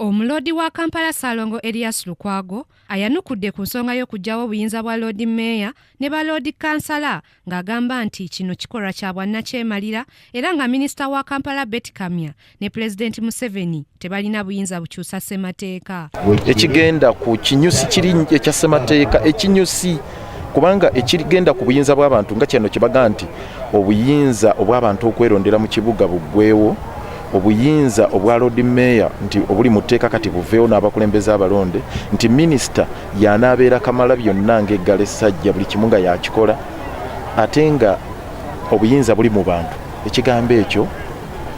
Omuloodi wa Kampala Ssaalongo Erias Lukwago ayanukudde ku nsonga y'okuggyawo obuyinza bwa Loodi Mmeeya ne ba Loodi Kkansala ng'agamba nti kino kikolwa kya bwannakyemalira era nga minisita wa Kampala Beti Kamya ne Pulezidenti Museveni tebalina buyinza bukyusa ssemateeka. Ekigenda ku kinyusi kiri ekya ssemateeka ekinyusi kubanga ekigenda ku buyinza bw'abantu nga kyano kyebaga nti obuyinza obw'abantu okwerondera mu kibuga buggwewo, obuyinza obwa Loodi Meeya nti obuli mu tteeka kati buveewo n'abakulembeze abalonde, nti minisita y'anaabeera kamala byonna ng'eggalo essajja buli kimu nga y'akikola ate nga obuyinza buli mu bantu. Ekigambo ekyo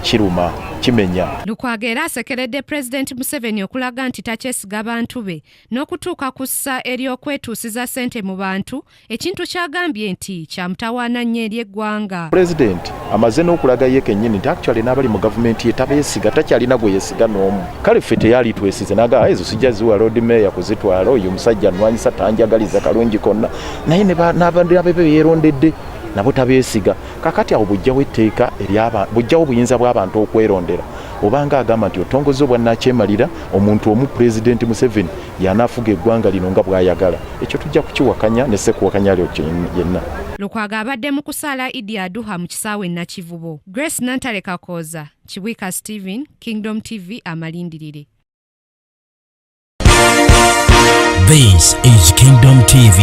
kiruma, kimenya. Lukwago era asekeredde Pulezidenti Museveni okulaga nti takyesiga bantu be n'okutuuka ku ssa ery'okwetuusiza ssente mu bantu ekintu ky'agambye nti kya mutawaana nnyo eri eggwanga. Pulezidenti amaze n'okulaga ye kennyini nti actually n'abali mu gavumenti ye tabeesiga, takyalina gwe yeesiga n'omu. Kale ffe teyali twesize n'agamba ezo sijja ziwa Lord Mayor kuzitwala, oyo omusajja annwanyisa tanjagaliza kalungi konna, naye n'abe be yeerondedde nabo tabeesiga. Kakati awo bw'oggyawo etteeka ery'aba, bw'oggyawo obuyinza bw'abantu okwerondera, obanga agamba nti otongozza obwannakyemalira, omuntu omu Pulezidenti Museveni y'anaafuga eggwanga lino nga bw'ayagala. Ekyo tujja kukiwakanya ne ssekuwakanya lyo yenna. Lukwago abadde mu kusaala Idi Aduha mu kisaawe e Nakivubo. Grace Nantale Kakooza, Kibwika Steven, Kingdom TV amalindirire. This is Kingdom TV.